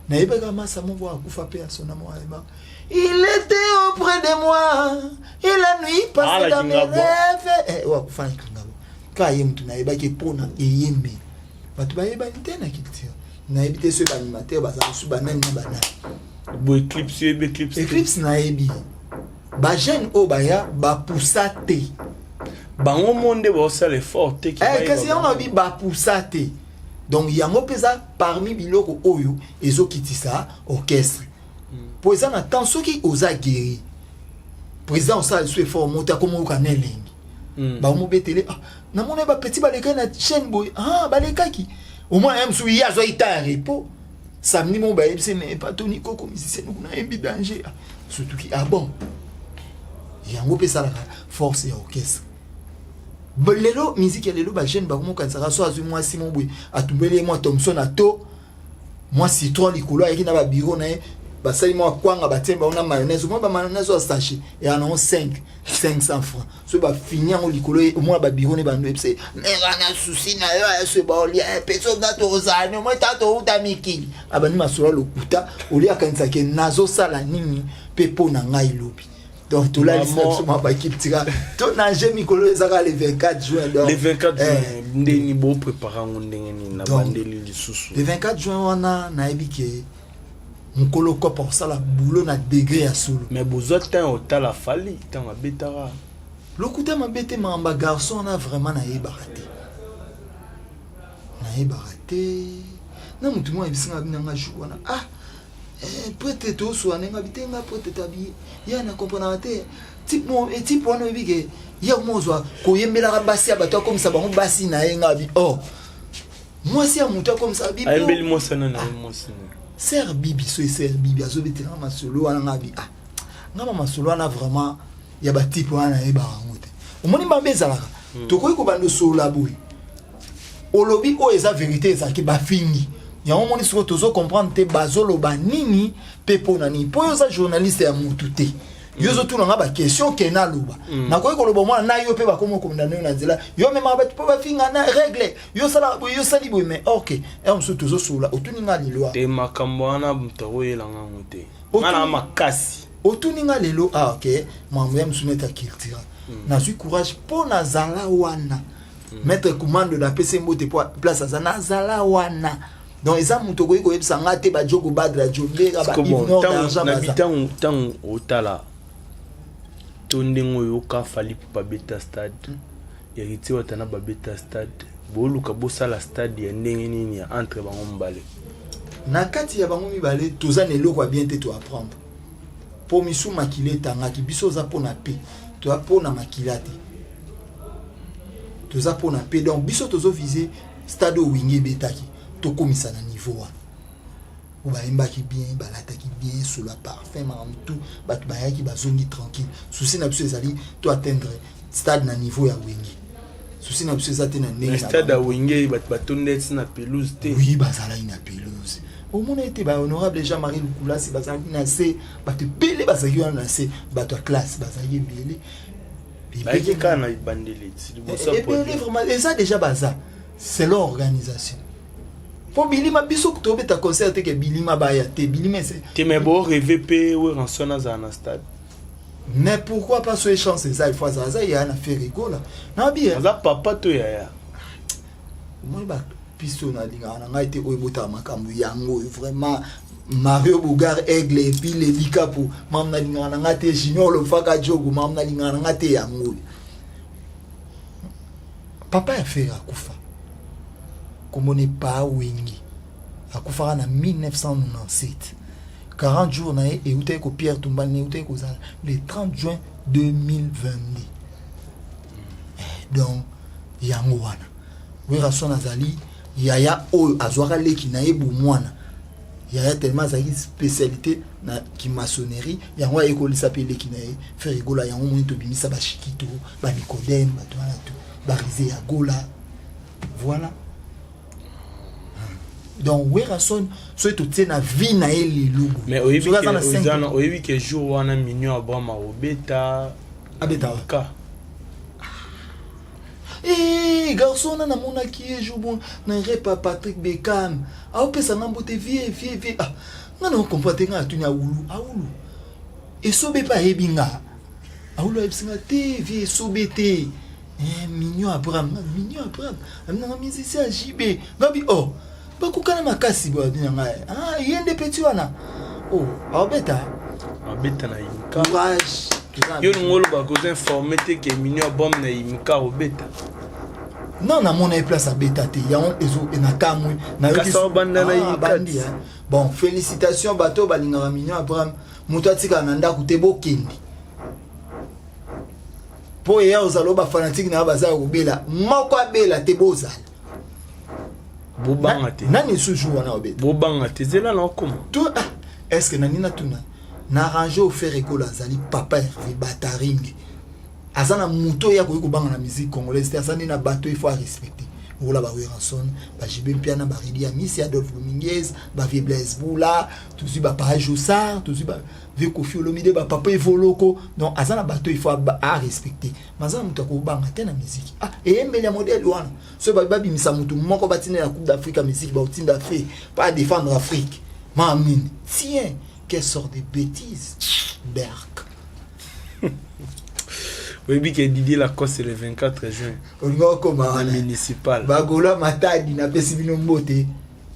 nayebaka masa moko akufa mpe asona moko ayeba: "Il était auprès de moi et la nuit passée dans mes rêves." Oyo akufa na Kingabo kaka ye motu nayebaki mpona eyembe. Bato bayebani te na culture, nayebi te soki baanimateur baza mosusu, banani na banani. Bo Eclipse, oyebi Eclipse te? Eclipse nayebi. Bajeune oyo baya bapusa te. Bango mo nde baosala effort te. Kasi yango nayebi bapusa te. Donc yango mpe eza parmi biloko oyo ezokitisa orchestre, mpo eza na temps soki oza guéri, président osala lisusu effort moto akomoyoka na elengi. Bamobetele: "Ah, namoni bapeti balekaki na chaîne boye." Ah, balekaki omwana ye mosusu, ye azwaki temps ya repos samedi moko, bayebisi: "Mais patoni koko musicien kuna ayembi danger." Ah, surtout ki, ah bon, yango mpe esalaka force ya orchestre. Lelo musique ya lelo, bajeune bakomokanisaka so azwi mwasi mo boye, atumbeli ye mwa Thomson, ato mwa citron likolo, ayaki na babiro na ye, basali mwa kwanga, batie bango na mayonnaise, omwa bamayonnaise oyo sachet eya nango 5 500 francs. So bafini yango likolo, omona babiro ne bando yebisa ye: "Mera na susi na yo aso baolia mpe so nga tozala omoi ta touta mikili." Abandi masolo ya lokuta olia, akanisaki nazosala nini mpe mpo na ngai lobi. Donc tolalisi na biso mwa bakiptika to nage mikolo ezaka le 24 juin. Donc le 24 juin, ndeni boprépare yango ndenge nini na bandeli lisusu? Le 24 juin wana, nayebi ke mokolo kopa kosala boulot na degré ya solo. Mais bozwa ntango otala Fally ntango abetaka? Lokuta mabe te, makambo ya garçon wana vraiment nayebaka te, nayebaka te. Na motu moko ayebisinga binanga jour wana: "Ah, prêtre, toswa ndenge abi te." Nga prêtre tabi ya na comprenaka te type wana. Oyebi ke ye mo ozwa koyembelaka basi ya bato, akomisa bango basi na ye. Nga abi: "Oh, mwasi ya motu akomisa bibi." Ayembeli mwasi wana na ye mwasi na Ser Bibi, so eser Bibi azobetelanga masolo wana. Nga abi: "Ah, nga ma masolo wana vraiment ya batype wana nayebaka yango te." Omoni mabe ezalaka, tokoki kobanda osolola boye, olobi oyo eza vérité, ezalaki bafingi yango. Omoni sikoyo tozocomprendre te bazoloba nini mpe mpo na nini, mpo oyo oza journaliste ya motu te. Yo ozotuna nga baquestion ke naloba, nakoki koloba mwana na yo mpe bakomi okondana yo na nzela, yo memaka bato mpo bafinga na règle, yo osala boye, yo osali boye. Mais ok, ere mosusu tozosolola, otuni nga lelo. Te, makambo wana moto akoyelanga yango te, nga na makasi. Otuni nga lelo: "Ah ok, makambo ya mosu neti ya culture." Nazwi courage mpo nazala wana. Maître commando, napesi mbote mpo place aza, nazala wana. Donc eza moto okoki koyebisa nga te. Bajogo Badra Jombera, ba ntango otala to ndenge oyoka Fally mpo babeta stade, Héritier Watana babeta stade, boluka bosala stade ya ndenge nini ya entre bango mibale? Na kati ya bango mibale toza na eloko ya bien te. Toapprendre mpo misu makila etangaki biso. Oza mpona pe toza mpona makila te, toza mpona pe. Donc biso tozovise stade oyo Wenge ebetaki, tokomisa na niveau wana oyo bayembaki bien, balataki bien, solo ya parfum, makambo tu, bato bayaki, bazongi tranquille. Souci na biso ezali to atteindre stade na niveau ya Wenge. Souci na biso eza te na ndenge stade ya Wenge bato batonda eti na pelouse te. Oui, bazalaki na pelouse. Omona ete bahonorable Jean Marie Lukulasi bazalaki na se, bato ebele bazalaki wana na se, bato ya classe bazalaki ebele. Bayaki kaka na ebandeli. Ebele vraiment eza déjà baza selon organisation. Mpo bilima, biso tobeta concert te ke bilima baya te, bilima ese. Te, mais bo rêve mpe Werrason azala na stade. Mais pourquoi pas? So chance eza, il faut azala, aza yaya na Ferre Gola nabi. Aza papa to yaya? Omoni bapiste oyo nalingaka na ngai te, oyo ebotaka makambo yango oyo vraiment. Mario Bogar Aigle epuis Lelikapo, mamu nalingaka na ngai te. Junior Lofaka Jogo, mamu nalingaka na ngai te yango oyo. Papa ya Ferre akufa, komona epa Wengi, akufaka na 1997. 40 jours na ye eutaki ko pierre tombale na eutaki kozala le 30 juin 2022. Donc yango wana Werrason azali yaya oyo azwaka leki na ye bomwana yaya, tellement azalaki spécialité na kimaçonnerie. Yango ayekolisa mpe leki na ye Ferre Gola. Yango moni tobimisa bashikito, banicodème, bato wana to barise ya Gola. Voilà, donc Werrason soki totie na vie na ye lelo. Mais oyebi ke jour wana Mignon Abraham akobeta. Abeta. Ka. Eh, garçon wana namonaki ye jour bon na repa Patrick Beckham, aopesa nga mbote: "Vie, vie, vie." Ah, nga na ocomprendre te. Nga atuni Awulu: "Awulu, Esobe mpe ayebi nga?" Awulu ayebisi nga te: "Vie, Esobe te." Eh, Mignon Abraham, Mignon Abraham aminanga musicien ya JB. Ngabi: "Oh, bakokana makasi boye." Abi na ngai: "Ah, ye nde petit wana." Oh, aobeta. Abeta na Imka. Courage. Yo ningo olobaka oza informé te ke Mignon Abraham na Imka obeta. Non, namona ye place abeta te, yango ezo nakamwi. Kasi obanda na Imka. Bandi. Bon, félicitation bato oyo balingaka Mignon Abraham. Moto atikala na ndako te, bokende mpo eya ozala oyo bafanatike na yo baza ya kobela, moko abela te, bozala. Bobanga te. Nani lisusu jour wana obeta? Bobanga te, zela na okoma. To ah, est ce que nani natuna na arrange o Ferre Gola azali papa Hervé Bataringi, aza na moto oyo akoki kobanga na musique congolaise te. Aza nde na bato il faut arespecte, lokola baWerrason, baJB Mpiana, baridi ya misi, Adolphe Dominguez, bavie Blaise Bula, tozwi bapapa Josar, tozwi bavie Kofi Olomide, bapapa Evoloko. Donc aza na bato il faut arespecte, mais aza na moto akobanga te na musique. Ah, eyembeli ya modèle wana, soki babimisa motu moko batinda na Coupe d'Afrique ya musique, baotinda fe pa défendre Afrique mamini. Tiens, quelle sorte de bêtise, berk. Oyebi ke Didier Lacoste le 24 juin. Olinga okoma na wana. Municipal. Bagola Matadi, napesi bino mbote.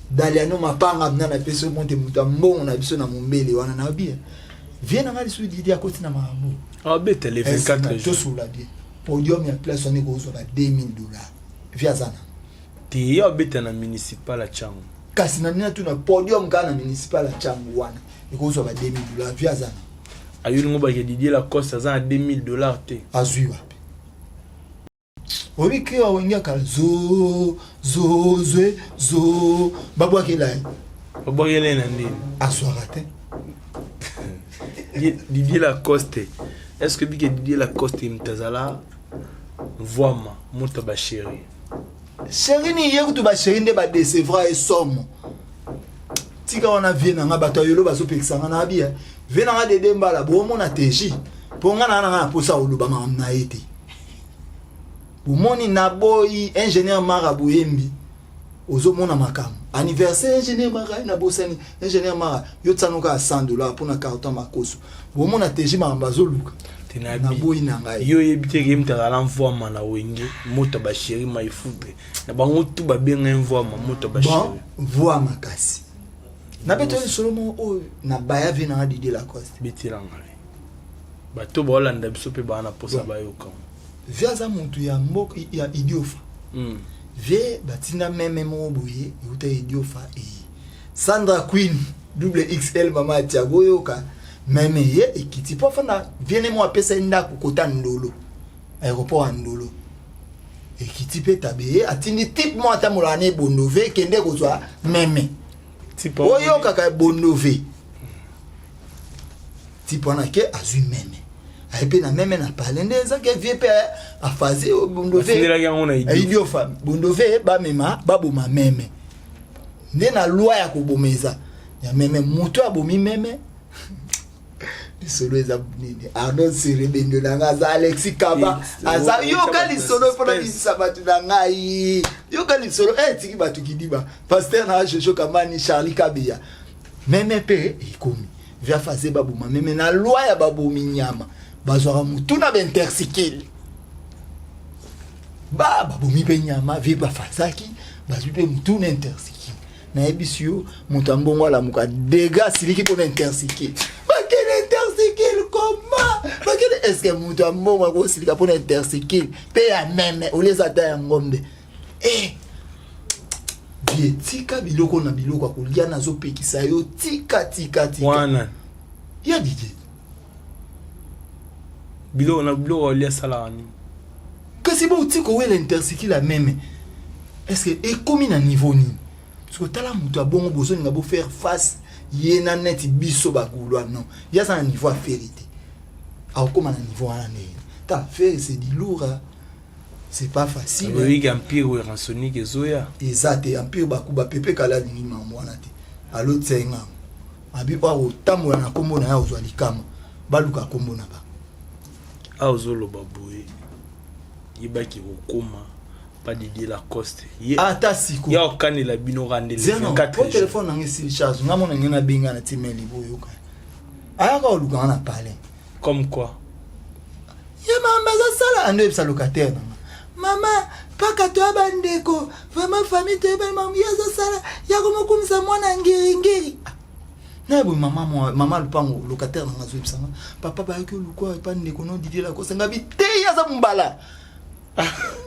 Daliano Mapanga mna, napesi yo mbote, moto ya mbongo na biso na mombele wana. Nayebi vie na nga lisusu, Didi akoti na makambo. Abeta le 24 juin. Tosolola bien, podium ya place wana ekozwa ba 2000 $. Vie aza na Te, ye abeta na municipal ya Tshangu. Kasi na nini, tuna podium kaka na municipal ya Tshangu wana ekozwa ba 2000 $. Vie aza na Ayolingo bake Didier Lacoste aza na 2000 $ te. Azwi wapi? Oyebi ke Awenge akala zo zo zwe zo, babwakela ye. Babwakela ye na ndeni. Azwaka te. Didier Lacoste, est ce que bike Didier Lacoste moto azala mvwama, moto ya bachéri? Chéri ni ye kutu, bachéri nde badécevra ye somo. Tika wana, vie na nga, bato ya yolo bazopekisa nga na bia. Vie na nga Dede Mbala, bomona teji mpo nga na nga na mposa koloba makambo na ye te. Bomoni, naboyi ingénieur Mara Boyembi, ozomona makambo anniversaire ingénieur Mara, nabosani ingénieur Mara. Yo tiano kaka 100 $ mpona carton makoso. Bomona teji makambo azoluka. Naboyi na ngai. Yo oyebi te ke moto azala mvwama na Wenge, moto ya bachéri maifudre na bango tu babenga ye mvwama, moto ya bachéri. Bon, voi makasi, nabetoli lisolo moko oyo na baya vie nanga Didier Lacoste. Betela ngai, bato baolanda biso mpe baa na mposa bayoka. Vie aza motu ya mboka ya Idiofa. Vie batinda meme moko boye euta Idiofa, eye Sandra Queen double XL, mama ya Tiago, oyoka meme ye ekiti mpo afanda. Vie ne mo apesa ye ndako kota Ndolo, aéroport ya Ndolo. Ekiti mpe tabe, ye atindi type mo atambolaka na ebondove, ekende kozwa meme. Oyokaka ebondove, type wana ke azwi meme, aye mpe na meme na pale nde ezaki. Vie mpe afaze bondove. Batindelaki yango na Idiofa, bondove bamema baboma meme nde na loi ya koboma eza ya meme. Moto abomi meme. Lisolo eza nini? Arnold Serebendo na ngai aza, Alexis Kaba aza. Yoka lisolo mpona bimisa bato na ngai. Yoka lisolo etiki bato kidiba. Pasteur na Jojo Kamani, Charlie Kabeya, meme mpe ekomi via faze baboma meme na loi ya babomi nyama, bazwaka motu na baintersikile, ba babomi mpe nyama vie bafazaki, bazwi mpe motu na intersikile. Nayebisi yo, moto ya mbongo alamuka dega, asiliki mpona intersikile. Bakende intersikile koma bakende. Est-ce moto ya mbongo akosilika mpona intersikile mpe ya meme olieza ata ya ngombe? Eh, vie, tika biloko na biloko ya kolia, nazopekisa yo, tika, tika, tika. Wana ya Didie. Biloko na biloko olia asalaka nini? Kasi bouti kowela intersikile ya meme, est-ce ekomi na niveau nini? Parce que tala, moto ya bongo bozolinga bofaire face ye na neti biso bagaulois. Non, ye aza na niveau ya Ferre te, akokóma na niveau wana ndenge ta Ferre. C'est du lourd, hein. C'est pas facile. Oyiki empire Werrason ezoya. Eza te empire bakuba pepe kala alingi mambo wana te. Alotia ye ngango abi po akotambola na nkombo na ye, akozwa likama, baluka nkombo na ba. Awa ozoloba boye, yebaki kokóma pa Didier Lacoste ye. Ata siko. Ya okanela bino kande le Zeno 24 po juin. Telefone nanga esili charge, nga mona nge nabenga na timeli, boyoka, ayaka koluka nga na palais. Comme quoi? Ye mama azasala ando oyebisa locataire nanga, mama mpaka toya bandeko, vraiment famille toyebani. Mama ye azosala ya komokumisa mwana ngiringiri. Ah, na boye mama mwa mama lupango, locataire nanga azoyebisanga, papa bayaki olukwa epa ndeko no Didier Lacoste. Nga bi te, ye aza mobala,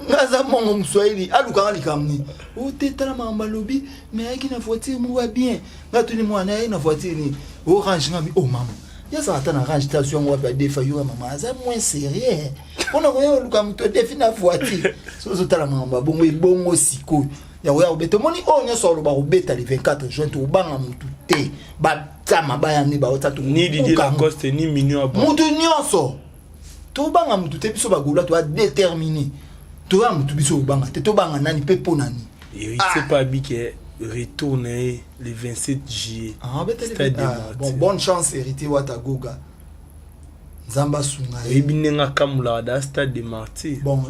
nga aza mongo moswahili, alukanga likambo nini? O te, tala makambo alobi, me ayaki na voiture moko ya bien. Nga tuni mwana, ayaki na voiture nini? Orange. Nga bi o mama, ye azala ata na range te, azwi yango wapi? Adefa yoka, mama aza moins sérieux mpona koya koluka moto adefi na voiture. So ozotala makambo ya bongo, ebongo sikoyo ya koya kobeta. Omoni oyo nyonso aloba kobeta le 24 juin, tokobanga motu te, batia mabaya nde baota. Ni Didier Lacoste ni Mignon Aba. Motu nyonso tobanga motu te. Biso bagaulois toya déterminé, toya motu, biso kobanga te. Tobanga nani mpe mpo nani? Héritier pa abi ke retour na ye le 27 juillet. Ah, beteli. Stade de Ah, Martyrs. bon, bonne chance Héritier Wata Goga, Nzambe asunga ye. Oyebi ndenge akamolaka da Stade de Martyr. Bon,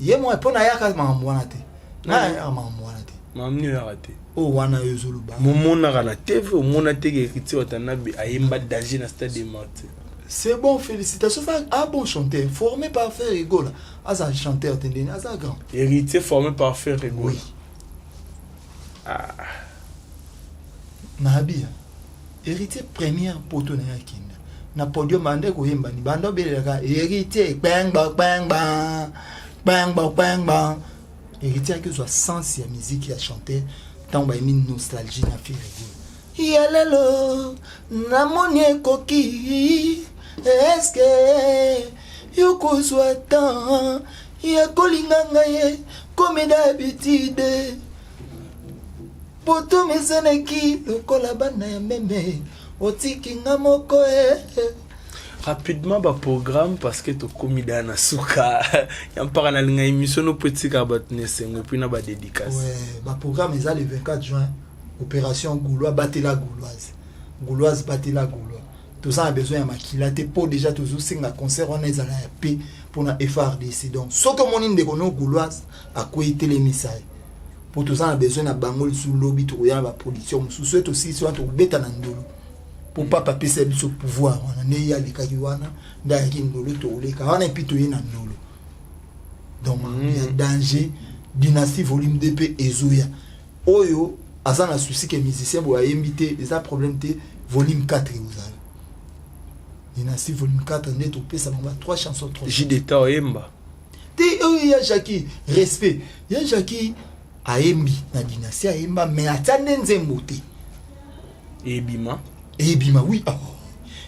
ye mwa mpo nayaka makambo wana te, nayaka makambo wana te. Mamni oyaka te. Oyo wana yo ozoloba. Momonaka na TV, omona te ke Héritier Watanabe ayemba danger na Stade de Martyr. C'est bon, félicitations. Ça, un bon chanteur formé par Ferre Gola, aza chanteur te ndeni aza grand. Héritier formé par Ferre Gola? Oui. Nabi Héritier, première poto na ye akenda na podium, banda koyemba ni banda obelelaka Héritier kpengba kpengba kpengba kpengba. Héritier aki ozwa sens ya musique ya chanteur ntango bayembi Nostalgie na Ferre Gola. Ya lelo namoni ekoki, eske yo kozwa temps ya kolinga ngai ye comme d'habitude? Poto mesanaki lokola bana ya meme, otiki nga moko e. Rapidement baprogramme, parce que tokomi da na suka ya mpaka. Nalinga émission no mpo etikaka bato na esengo et puis na badédicace. Ouais, baprogramme eza le 24 juin, opération Gaulois batela Gauloise, Gauloise batela Gaulois. Toza na besoin ya makila te, mpo déjà tozosenga concert wana ezala ya pe mpona FARDC. Donc soki omoni ndeko no Gauloise akwei, telemisa ye, mpo toza na besoin na bango lisusu. Lobi tokoya na baproduction mosusu. Soki tosilisi wana, tokobeta na Ndolo, mpo papa apesa biso pouvoir wana nde ye alekaki wana, nde ayaki Ndolo, tokoleka wana et puis toye na Ndolo. Donc ya danger, Dynastie volume 2 mpe ezoya. Oyo aza na souci ke musicien boye ayembi te, eza problème te. Volume 4 ekozala Dynastie volume 4, nde topesa bango ba 3 chansons, 3. J d'état oyemba. Te, oyo ya Jacki, respect ya Jacki, ayembi na Dynastie, ayemba mais atia nde nzembo te. Ebima. Ebima, oui. Oh.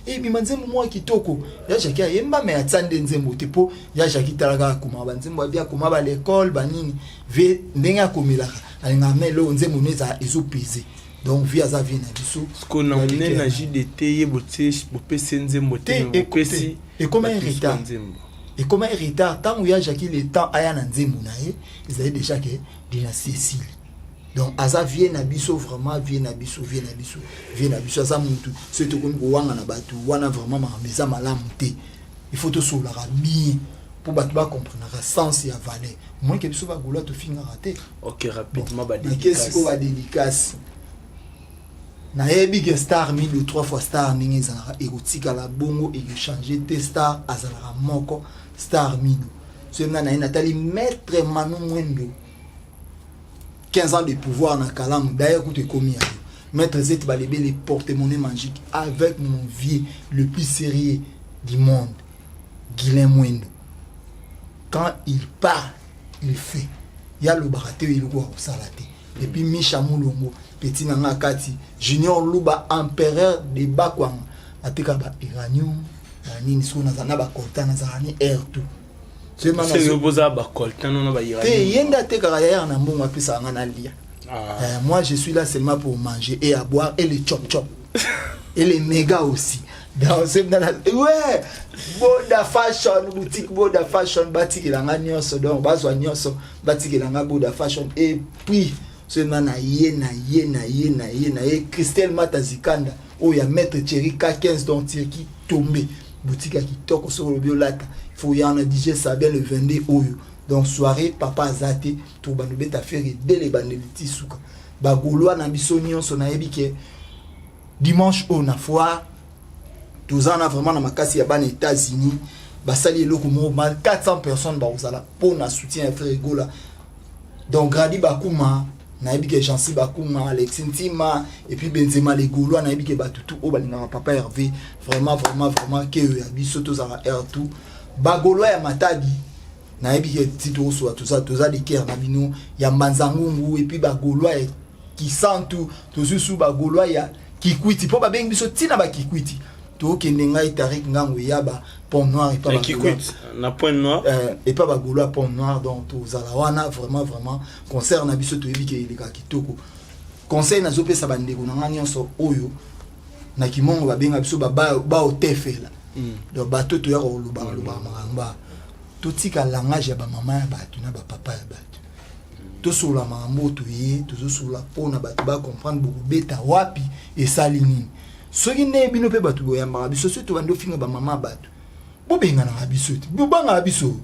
Ebima nzembo moko ya kitoko ya Jacki, ayemba mais atia nde nzembo te, mpo ya Jacki talaka, akomaka banzembo abi, akoma balekole banini ve ndenge akomelaka, alingaka mais eloko nzembo no ezala ezopese. Donc vie aza vie na biso. Siko na monene na JDT, ye botie, bopesi nzembo te? Te. Bopesi. Ekoma un retard, ekoma un retard. Ntango ya Jacki le temps aya na nzembo na ye, ezali déjà ke Dynastie esili. Donc aza vie na biso, vraiment vie na biso, vie na biso, vie na biso. Aza mutu soki tokomi kowanga na bato wana, vraiment makambo eza malamu te. Il faut tosololaka bien mpo bato bacomprenaka sens ya valeur. Moins ke biso bagaulois tofingaka te. Ok, rapidement. Nake sikoyo badédicace. Nayebi ke star mille ou trois fois star, ndenge ezalaka, ekotikala bongo, ekochange te. Star azalaka moko, star mido. Soki nga na ye natali maître Manu Mwendo, 15 ans de pouvoir na Kalamu. D'ailleurs kutu ekomi ya yo, maître Zeti Balebele, porte-monnaie magique, avec mon vieux le plus sérieux du monde, Guilain Mwendo. Quand il parle, il fait. Ya alobaka te, eloko ya kosala te. Et puis Misha Mulongo, petit na nga kati, Junior Luba, empereur de Bakwanga, ateka ba uranium banini. Soki nazala na bacoltan, nazala ni air tout. Boza bacoltan na te. Ye nde atekaka yayaka na mbongo, apesaka nga nalia. Moi, je suis là seulement pour manger et à boire et les chop chop et les méga aussi. Donc c'est ouais, Boda Fashion boutique, Boda Fashion, batikelanga nyonso. Donc bazwa nyonso, batikelanga Boda Fashion. Et puis seulement na ye na ye na ye na ye na ye Christelle Matazikanda, oyo ya maître Thierry K15, donc Turquie tombé, boutique ya kitoko. Soki olobi olata, faut ya na DJ Sabin le 22 oyo. Donc soirée papa aza te, tobanda obeta Ferre dès ebandeli ti suka. Bagaulois na biso nyonso, nayebi ke dimanche oyo na foire toza na vraiment na makasi ya bana États-Unis. Basali eloko moko, 400 personnes bakozala mpo na soutien ya Ferre Gola. Donc Gradi Bakuma, nayebi ke Jansi Bakuma, Alexi Ntima et puis Benzema, les Gaulois. Nayebi ke bato tu oyo balingaka papa Hervé, vraiment, vraiment, vraiment, ke oyo ya biso tozalaka air tout. Bagaulois ya Matadi, nayebi ke ti tokosola, toza de cœur na bino ya Mbanza Ngungu. Et puis bagaulois ya Kisantu, tozwi su bagaulois ya Kikwiti, mpo babengi biso ntina bakikwiti. Tokende, ngai Tarik Ngango, eyaba Pont Noir epa na Point Noir. Epa bagaulois Pont Noir. Donc tozala wana vraiment, vraiment. Concert na biso, toyebi ke eleka kitoko. Conseil nazopesa bandeko na nga nyonso oyo na kimongo babenga biso baotefela. Donc bato toyaka kolobaka lobaka makambo, totika langage ya bamama ya bato na bapapa ya bato. Tosolola makambo oyo toye, tozosolola mpona bato bacomprendre. Bokobeta wapi, esali nini? Soki nde bino mpe bato boyambaka biso, soki tobandi ofinga bamama ya bato, bobenganaka biso te, bobangaka biso,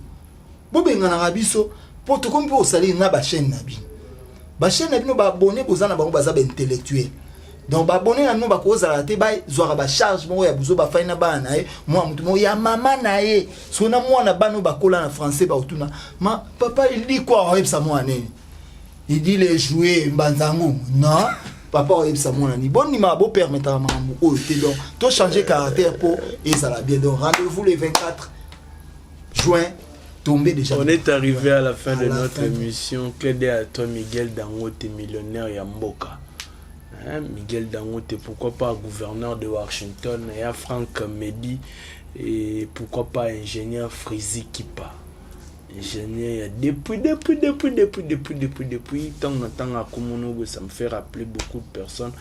bobenganaka biso, mpo tokomi mpe kosaleli na bachaîne na bino. Bachaîne na bino, baabonnés boza na bango baza baintellectuel. Donc baabonnés na bino bakozala te, bazwaka bacharge moko ya buzo, bafai na bana na ye, mwa motu moko ya mama na ye. Soki na mwana, bana oyo bakola na français, baotuna: "Ma papa, il dit quoi?" Oyebisa mwana nini? Il dit les jouer mbanzangu. Non, papa, oyebisa mwana nini? Bondimaka, bopermetaka makambo oyo te. Donc tochanger caractère mpo ezala bien. Donc rendez-vous le 24 juin, tombé déjà. On est arrivé à la fin de À la notre fin. émission. Clin d'œil à toi, Miguel Dangote, millionnaire ya mboka. Hein, Miguel Dangote, pourquoi pas gouverneur de Washington, et à Franck Medi, et pourquoi pas ingénieur Frizi Kipa. Ingénieur, depuis, depuis, depuis, depuis, depuis, depuis, depuis, tant que à Komono, ça me fait rappeler beaucoup de personnes.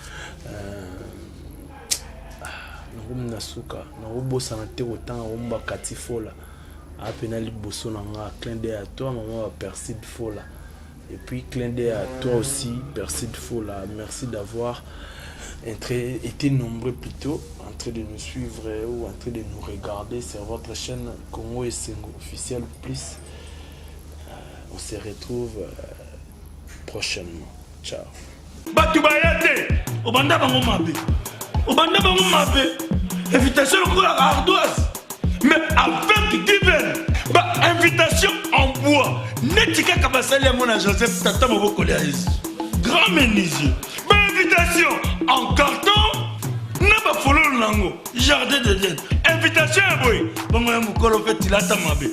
Nakomi na suka, nakobosana te kotanga komba Kati Fola apena liboso na nga. Clin d'œil à toi, maman ba Perside Fola, et puis clin d'œil à toi aussi, Perside Fola. Merci d'avoir été nombreux plutôt en train de nous suivre ou en train de nous regarder sur votre chaîne Congo Esengo officiel plus. On se retrouve prochainement. Ciao. Bato baya te, obanda bango mabe, obanda bango mabe. Invitation lokola ardoise, mais avec given bainvitation en bois, neti kaka basali yango na Joseph, tata mobokoli ya Yesu, grand menuisier. Bainvitation en carton na bafololo nango, jardin d'Eden. Invitation ya boye bongo ya mokolo mpe tilata mabe.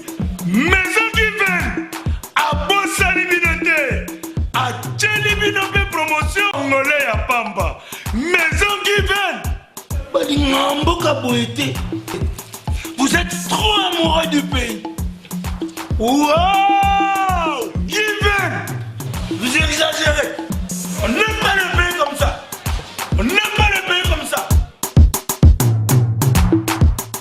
Maison Given abosani bino te, atieli bino mpe promotion ngole ya pamba. Maison Given balingaka mboka boye te. Vous êtes trop amoureux du pays. Wow, Given, vous exagérez. On n'est pas